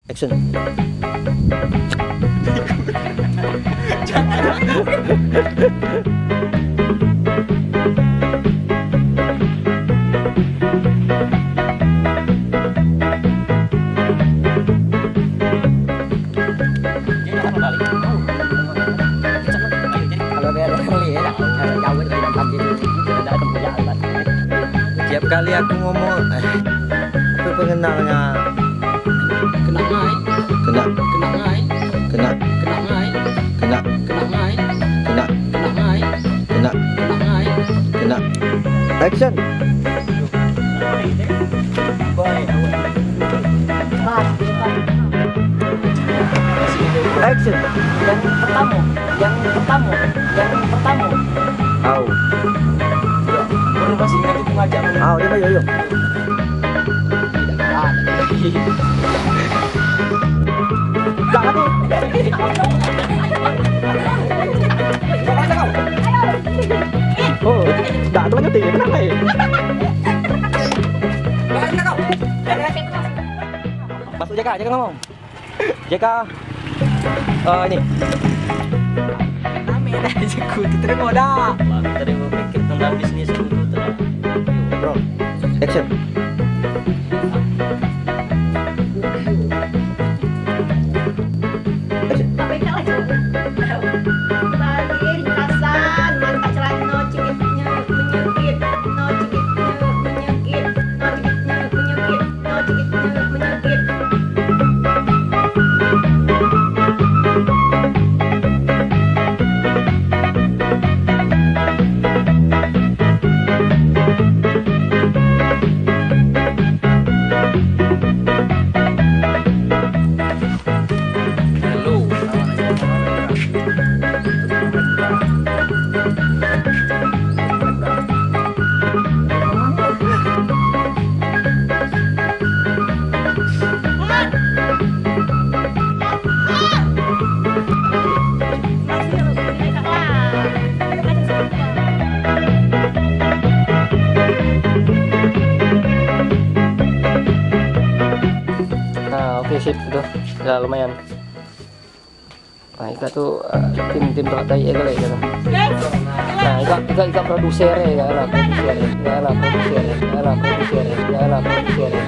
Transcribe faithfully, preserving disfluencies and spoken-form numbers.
Action. Tiap kali aku ngomong, eh, apa pengenalnya? Kena ngai. Kena. Kena ngai. Kena. Kena ngai. Kena. Kena ngai. Kena. Kena ngai. Kena. Action. Action. Yang pertama, yang pertama, yang pertama. Au. Baru masih ingat itu ngajak. Au, yo, yo, yo. Dah tu. Oh, dah tu lanjut ni. Kenapa ni? Masuk J K, J K ngomong. J K, eh, ini. Rame dah, J K tu terima dah. Wah, kita dah berpikir tentang bisnis dulu tu lah. Bro, action. Action. Bagi ringkasan, mantak celano, cigitnyo menyegit, no cigitnyo menyegit, no cigitnyo menyegit. Nah, oke, sip, udah, udah lumayan. Nah, ikak tu, eh, tim, tim tolak tai e kali ikak tu. Nah, ikak, ikak, ikak produser e, ikak lah produser e, ikak lah produser e, ikak lah produser e, ikak lah produser e.